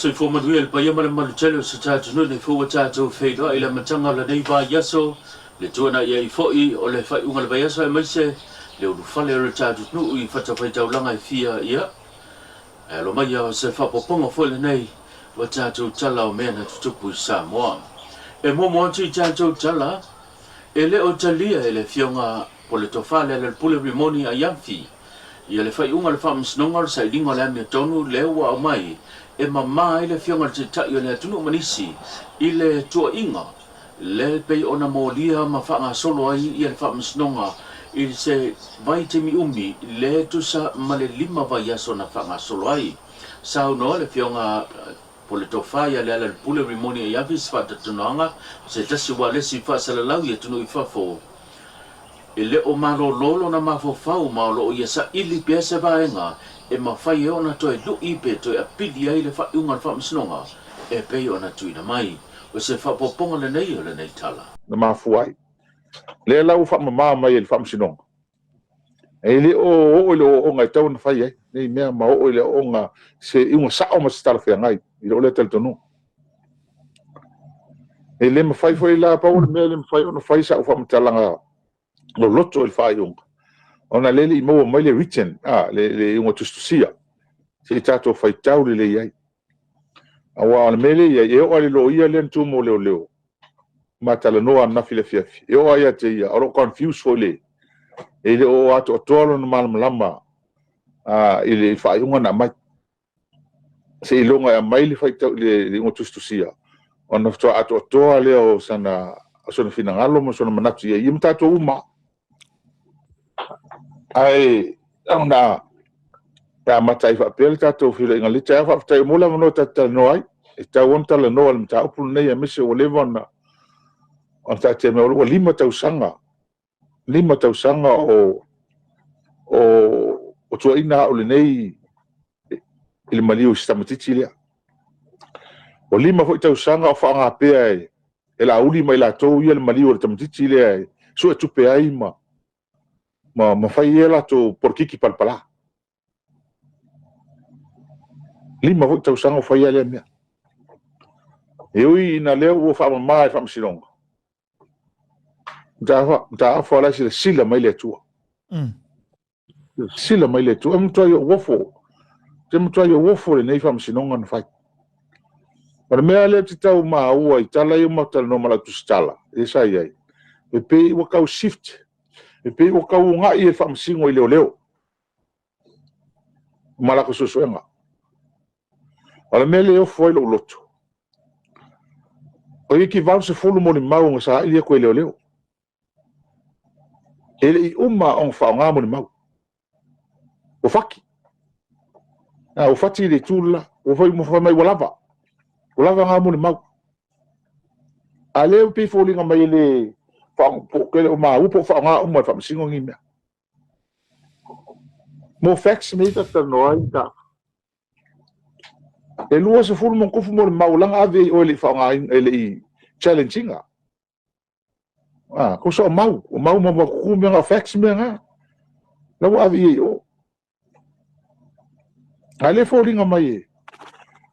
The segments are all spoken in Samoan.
Soifua manuia le paia ma le mamalu tele o si o tatou atunuu nei foi ua tatou feiloai i le amataga o lenei vaiaso, le tuanai ai foi o le faaiuga o le vaiaso aemaise le ulufale o le tatou atunuu i fatafaitaulaga e fia. Ia, ae alo maia o se faaopoopoga foi lenei ua tatou tala o mea na tutupu i Samoa. E muamua atu i tatou tala, e le o talia e le Afioga po o le Tofa Lealailepule Rimoni Aiafi ia le faaiuga o le Faamasinoga o le Sailiga o le Amiotonu lea ua aumai e mama ai le Afioga i le Taitai o le atunuu ma nisi i le tuuaiga lea e pei ona molia ma faagasolo ai ia le Faamasinoga i se vaitaimi umi lea e tusa ma le 5 vaiaso na faagasolo ai. Saunoa le Afioga po o le Tofa ia Lealailepule Rimoni Aiafi i se faatautanoaga se tasi ualesi faasalalau i atunuu i fafo e le o malolo lona mafaufau ma o lo o ia saili pea se vaega e mafai ai ona toe lu'i pe toe apili ai le faaiuga o le Faamasinoga e pei ona tuuina mai. O se faaopoopoga lenei o lenei tala. Na mafua ai. Lea la ua faamama mai e le Faamasinoga, e le o oo i le ooooga e tatau ona fai ai nei mea ma oo i le ooooga se iuga sao ma se talafeagai i lou lea talitonuga. E le mafai foi la, pau o le mea e le mafai ona fai sau faamatalaga loloto i le faaiuga, ona o lea e le i maua mai le written, le iuga tusitusia, se i tatou faitau lelei ai. Aua o le mea lea e i ai, e oo lava i le loia lea na tu mo leoleo, ma talanoa ananafi i le afiafi, e oo lava ia te ia, o lo o confuse foi, e le o atoatoa lona malamalama i le faaiuga na aumai. Seiloga e aumai le iuga tusitusia, ona faatoa atoatoa lea o sona finagalo ma sona manatu i ai, ia ma tatou uma lava. Ae ona amata ai faapea le tatou feiloaiga i lenei taeao. Faafetai ua maua le avanoa tatou te talanoa ai. E tatau lava ona talanoa i le mataupu lenei, aemaise ua leva ona taatia mai, ua 5 tausaga, 5 tausaga o tuuaiina au i le maliu i si tamaitiiti lea. Ua 5 foi tausaga o faaaoga pea e Laauli ma i latou ia le maliu o le tamaitiiti lea e suetupe ai ma fai ai a latou polokiki palapala. 5 foi tausaga o fai lea mea. E ui ina lea ua faamama e le Faamasinoga, mataafa o la e silasila mai le Atua. Silasila mai le Atua. E matuai ou ofo, ou te matuai ou ofo i lenei faamasinoga na fai. O le mea lea ou te tau maua i tala ia ua matou talanoa ma lau tusitala lea sa i ai, e pei ua tau shift, e pei ua tau uunai e le Faamasino i leoleo ma latou suesuega. O le mea lea e ofo ai lou loto, toeitiiti 80 molimau na saili atu e leoleo, e le i uma ona faaaoga molimau, ua fati. Ua fati le itu le la, ua fai mai ua lava, ua lava na molimau. A o lea e pei e foliga mai e le o maua po o faaaoga uma e le Faamasino nei mea. Mo facts nei ta te talanoa ai ta. E 20+ molimau la na ave i o e le i faaaogaina, e le i challenge ina. Tusa o mau, o mau maumaututu mea na, o facts mea na. La ua ave i ai i o. A o lea e foliga mai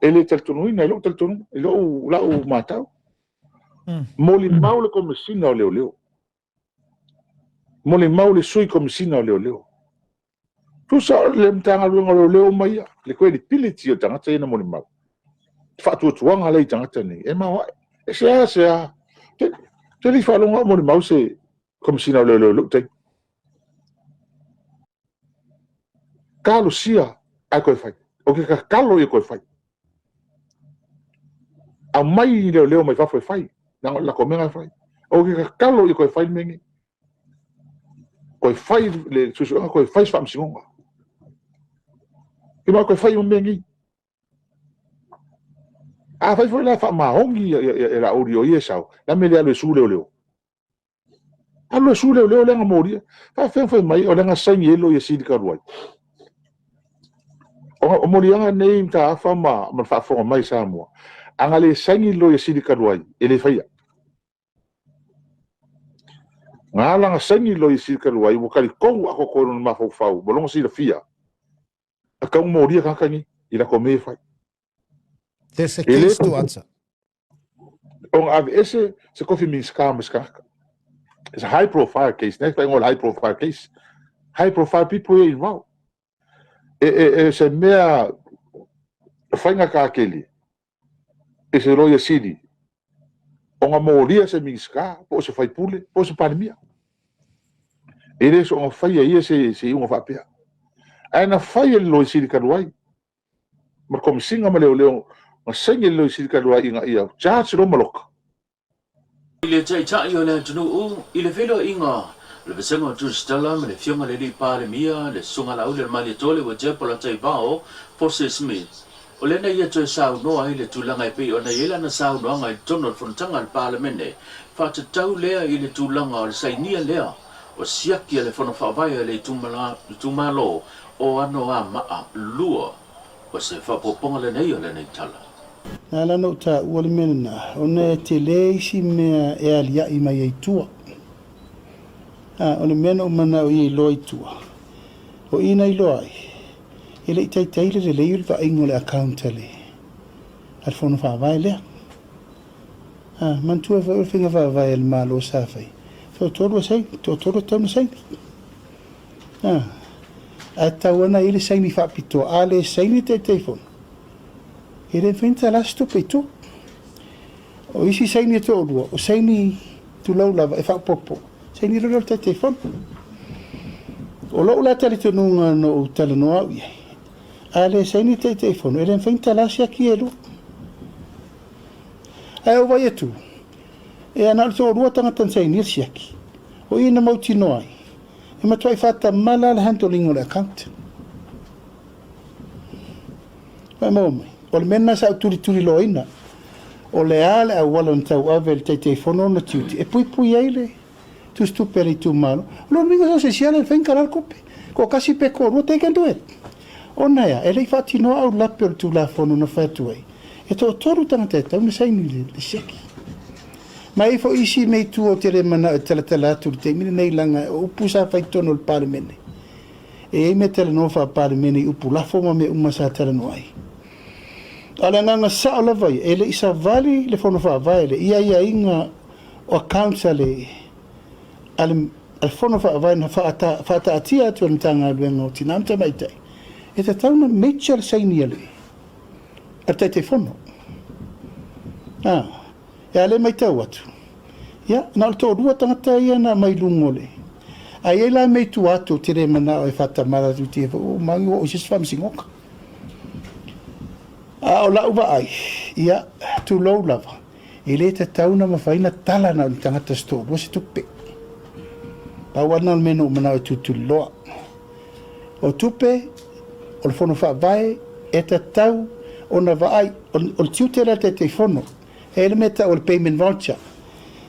e le talitonuina i lou talitonuga, i lau matau. Molimau le Komesina o Leoleo, molimau le Sui Komesina o Leoleo. Tusa o le Matagaluega o Leoleo uma ia, le credibility o tagata ia na molimau, le faatuatuaga lea i tagata nei, e maoae. E seasea, ou te le i faalogo lava o molimau se Komesina o Leoleo i lou taimi. Talosia ae toe fai. Ou te tatalo ia toe fai. Aumai leoleo mai fafo e fai, leaga o le latou mea lena e fai. Ou te tatalo ia toe fai le mea lenei. Toe fai le suesuega, toe fai se faamasinoga. Ma toe fai uma mea nei. Afai foi la e faamaoni Laauli o ia e sao, o le a le mea e le alu ai e sue leoleo? Alu e sue leoleo lea na molia. E faapefea ona fai mai o lea na saini ai le Loia Sili talu ai? O moliaga nei matafa ma le faafofoga mai a Samoa, a na le saini le Loia Sili talu ai, e le faia. Na ala ona saini le Loia Sili talu ai, ua talitonu atoatoa i lona mafaufau ma lona silafia, e tatau ona molia tagata nei i latou mea ia e fai. There's a E le case to answer. Ona aveese se kofi Minisita ma se tagata. It's a high profile case. Next thing high profile case. High profile people here involved. E, e, e se mea whainga kākeli e se loia sili ona molia se Minisita, po o se faipule, po o se Palemia. E le so ona whaia ia se, se iuga faapea. Ae na fai e le loia sili talu ai. Ma le Komisiga ma Leoleo na saini e le Loia Sili talu ai ina ia charge loa Maloka. I le Taitai o le atunuu, i le feiloaiga o le Vasega o Tusitala ma le Afioga i le Alii Palemia, le Susuga Laauli o le Malietoa Uatiapo Polataivao Fosi Smith, o lea na ia toe saunoa ai i le tulaga e pei ona i ai lana saunoaga i totonu o le Fonotaga a le Palemene, faatatau lea i le tulaga o le sainia lea o siaki a le Fono Faavae a le Itumalo o Anoamaa 2. O se faaopoopoga lenei o lenei tala. Na ala ona ou taua le mea lena, ona e tele isi mea e aliaʻi mai ai i tua. A, o le mea na ou manao ia iloa i tua, o i na iloa ai, e le i taitai le lelei o le vaaiga o le account a le, a le Fono Faavae lea. A, manatua foi o le faiga faavae a le Malo sa fai, toatolu e saini, toatolu e tatau ona saini. A, ae tatau lava ona i ai le saini faapitoa. A le saini le Taitaifono, e le mafai ona tala se tupe i tua. O isi saini e toalua, o saini tulou lava e faaopoopo, saini loa lea o le Taitaifono. O lou la talitonuga na ou talanoa au i ai, a le saini le Taitaifono, e le mafai ona tala siaki e lua. Ae ou vaai atu, e na o le toalua tagata na sainia le siaki. O i na mautinoa ai, e matuai faatamala le handling o le account. Ua e maua mai? O le mea lena sa ou tulituliloaina, o le a le auala na tauave e le Taitaifono ona tiute e puipui ai le tusitupe a le itumalo. O lona uiga so o se isi lava e mafai ona tala le tupe. Toatasi pe toalua, they can do it. Ona e a? E le i faatinoa aulape o le Tulafono na fai atu ai, e toatolu tagata e tatau ona saini le siaki. Ma e i ai foi isi mea i tua ou te le manao e talatala atu i le taimi lenei leaga o upu sa fai i totonu o le Palemene. E i ai mea talanoa faa-Palemene i upu lafo ma mea uma sa talanoa ai. A o le agaga sao lava ia, e le i savali le Fono Faavae lea i aiaiga o accounts a le, a le, a le Fono Faavae na faataatia atu e le Matagaluega o Tina ma Tamaitai, e tatau ona major le saini a le, a le Taitaifono. A, e a lea matau atu, ia, na o le toalua tagata ia na aumai i luga o le, a i ai la mea i tua atu ou te le manao e faatamala atu i te i ua magi ua oo i se isi faamasinoga. A o lau vaai, ia, tulou lava, e le tatau ona mafai ona tala na o ni tagata se toalua se tupe. Pau lava lena o le mea na ou manao e tulituliloa. O tupe, o le Fono Faavae, e tatau ona vaai, o le tiute lea a le Taitaifono, e i ai le mea e tau o le payment voucher,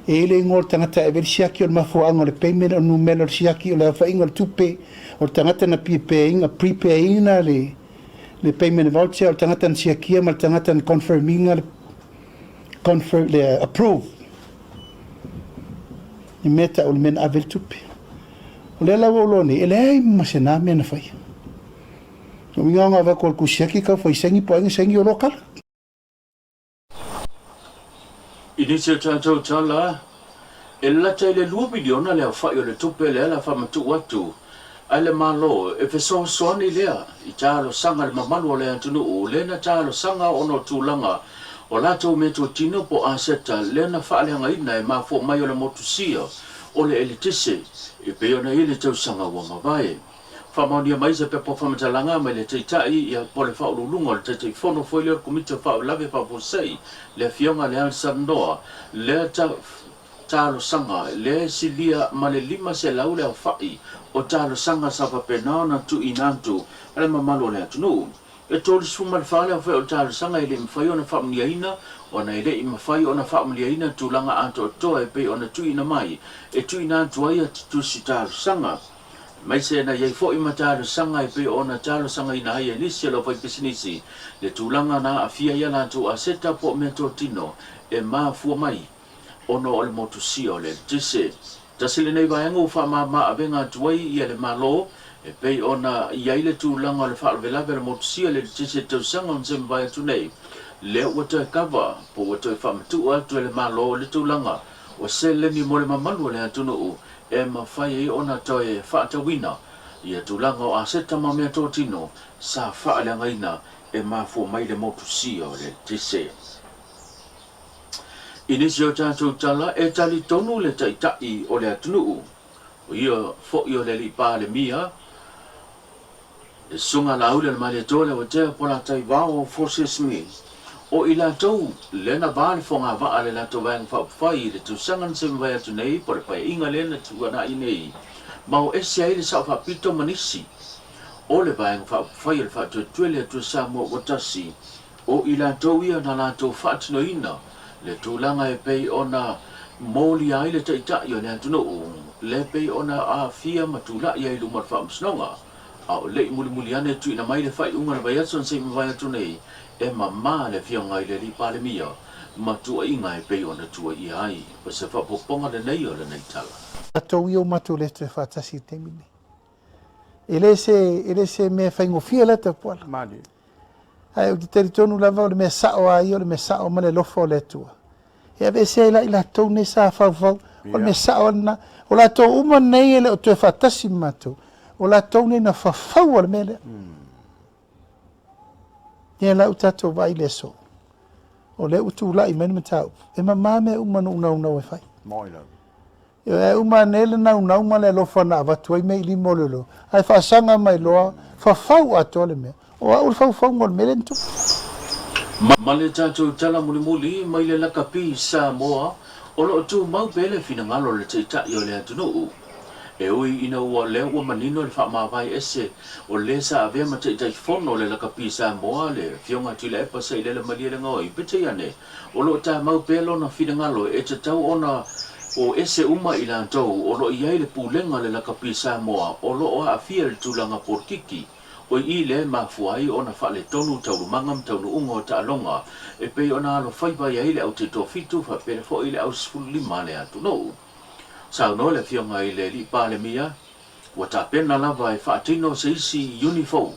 e i ai le igoa o le tagata e ave ai le siaki, o le mafuaaga o le payment, o le numera o le siaki, o le aofaiga o le tupe, o le tagata na prepare-ina le le payment voucher, o le tagata na siakia ma le tagata na confirm-ina le confirm, le approve le mea tau o le mea na ave le tupe. O lea la ua ou iloa nei, e leai ma se na mea na faia. O uiga o avatu o le tusi aki kau fai saini po o ai na saini o loa kala. I nisi o tatou tala, e lata i le $2 miliona le aofai o le tupe lea la faamatuu atu a le Malo e fesoasoani lea i talosaga a le mamalu o le atunuu lea na talosaga ona o tulaga o latou meatotino po o aseta lea na faaleagaina e mafua mai o le motusia o le eletise e pei ona i ai le tausaga ua mavae. Faamaonia mai se pepa faamatalaga mai le Taitai ia po o le Faauluuluga o le Taitaifono foi lea o le Komiti o Faalavelave Faafuasei, le Afioga ia Leal Noa, lea talosaga lea e silia ma le 500 le aofai o talosaga sa faapena ona tuuina atu a le mamalu o le atunuu. E 34 le aofai o talosaga e le i mafai ona faamanuiaina ona e le i mafai ona faamanuiaina tulaga atoatoa e pei ona tuuina mai e tuuina atu ai tusi talosaga. Aemaise na i ai foi ma talosaga e pei ona talosagaina ai e nisi o le aufaipisinisi le tulaga na aafia ai a latou aseta po o meatotino e mafua mai ona o le motusia o le eletise. Tasi lenei vaega ua faamama avega atu ai ia le Malo e pei ona i ai le tulaga o le faalavelave o le motusia o le eletise i le tausaga o na se mavae atu nei. lea ua toe kava po ua toe faamatuu atu e le Malo le tulaga o seleni mo le mamalu o le atunuu e mafai ai ona toe faatauina ia tulaga o aseta ma meatotino sa faaleagaina e mafua mai le motusia o le eletise. I nisi o tatou tala, e talitonu le Taitai o le atunuu, o ia foi o le Alii Palemia, le Susuga Laauli o le Malietoa Leuatea Polataivao Fosi Smith, o i latou lea na va le fogavaa a le latou Vaega Faaupufai i le tausaga na semavae atu nei po o le paeaiga lea na tuanai nei ma o ese ai le Sao Faapito ma nisi o le Vaega Faaupufai o le Faatuatua i le Atua Samoa ua tasi. O i latou ia na latou faatinoina le tulaga e pei ona molia ai le Taitai o le atunuu, le pei ona aafia ma tulai ai i luma o le Faamasinoga. A o le i mulimuli ane tuuina mai le faaiuga o le vaiaso na se i mavae atu nei, e mamā le Afioga i le Alii Palemia ma tuuaiga e pei ona tuuaia ai. O se faaopoopoga lenei o lenei tala. Tatou ia ua matou le toe faatasi i le taimi lenei. E le se, e le se mea faigofie lea tapuala. Malie. Ae ou te talitonu lava o le mea sao a ia o le mea sao ma le alofa o le Atua. E aveese ai la i latou nei sa faufau, o le mea sao lava lena. O latou uma nei e le o toe faatasi ma matou, o latou nei na fafaua le mea lea. Ia la ua tatou vaai i le aso, o lea ua tulai mai le mataupu, e mama mea uma na ou naunau e fai. Ioe, ae uma ane le naunau ma le alofa na avatu ai mea i lima o leoleo, ae faasaga mai loa, fafau atoa le mea. O au le faufauga o le mea lea na tupu. Ma le tatou tala mulimuli mai le lakapi Samoa, o lo o tumau pea le finagalo o le Taitai o le atunuu. E ui ina ua lea ua manino le faamavae ese o le sa avea ma Taitaifono o le lakapi Samoa, le Afioga Tuilaepa Sailele Malielegaoi, peitai ane, O lo o tamau pea lona finagalo e tatau ona o ese uma i latou o lo o i ai le pulega o le lakapi Samoa o lo o aafia i le tulaga polokiki, o i lea e mafua ai ona faaletonu taualumaga ma taunuuga o taaloga e pei ona alofaiva i ai le au taitoafitu faapea foi le au 15 a le atunuu. Saunoa le Afioga i le Alii Palemia, ua tapena lava e faatino se isi iuni fou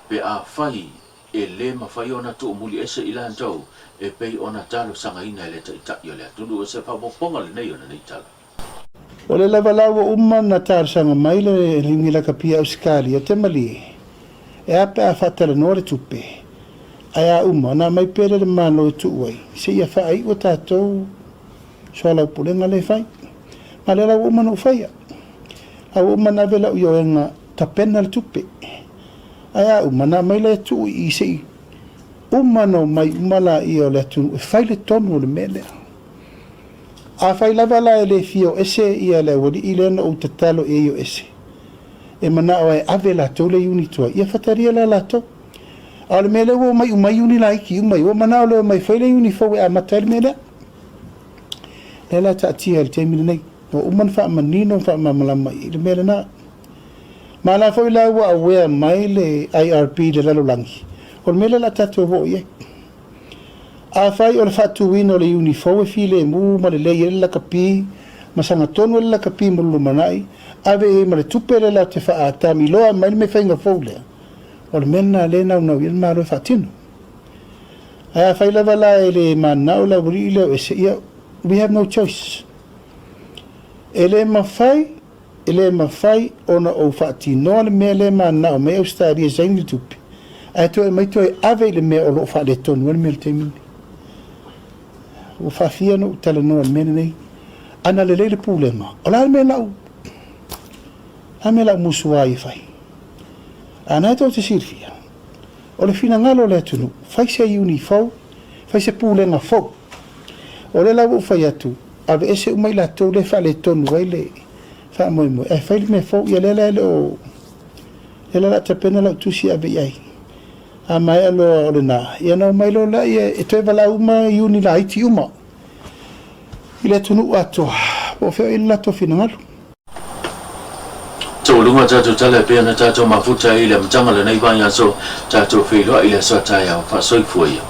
pe afai E le mafai ona tuumuli ese i latou e pei ona talosagaina e le Taitai o le atunuu. O se faaopoopoga lenei o lenei tala. O lea lava la ua uma ona talosaga mai le Iuni Lakapi a Ausetalia, te malie, e a pe a faatalanoa le tupe, ae a uma ona aumai pea lea le Malo e tuu ai, seia faaiu a tatou soalaupulega lea e fai. Ma lea la ua uma ona ou faia. A ua uma ona ave lau ioega tapena le tupe. Ae a uma, na aumai lea tuu i i se i uma ona omai uma laia o le atunuu e fai le tonu o le mea lea. Afai lava la e le fia o ese ia le aualii lea na ou tatalo i ai o ese, e manao e ave latou le iuni tuai, ia fatalia la latou. A o le mea lea ua omai uma ai iuni laiti uma ia, ua manao loa e omai e fai le iuni fou e amata ai le mea lea. Lea la e taatia i le taimi lenei. Ua uma ona faamanino ma faamalamalama i le mea lena. Ma o la foi la ua aware mai le IRB i le lalolagi, o le mea lea o le a tatou oo i ai. Afai o le faatuina o le iuni fou e filemu ma lelei ai le lakapi ma sagatonu ai le lakapi mo le lumanai, ave i ai ma le tupe lea latou te faaatamiloa mai le mea faiga fou lea, o le mea lena lea e naunau i ai le Malo e faatino. Ae afai lava la e le mananao le aualii lea o ese, ia, we have no choice. E le mafai, e le mafai ona ou faatinoa le mea lea e mananao mai Ausetalia e saini le tupe, ae toe aumai toe ave i le mea o lo o faaletonu ai le mea i le taimi lenei. Ua faafia ona ou talanoa i le mea lenei. Ana lelei le pulega, o le a le mea lau, a mea lau musu ai e fai? A na e tou te silafia, o le finagalo o le atunuu, fai se iuni fou, fai se pulega fou. O lea la ua ou fai atu, aveese uma i latou lea e faaletonu ai le faamoemoe, ae fai le mea fou. Ia lea la e le o, lea la o le a tapena lau tusi e ave i ai. A maea loa o lena, ia ona omai loa lea e toe valaau uma iuni laiti uma i le atunuu atoa, po o fea o i ai le latou finagalo. Taualuga tatou tala e pei ona tatou mafuta ai i le amataga o lenei vaiaso, tatou feiloai i le aso a taeao. Faasoifua ia.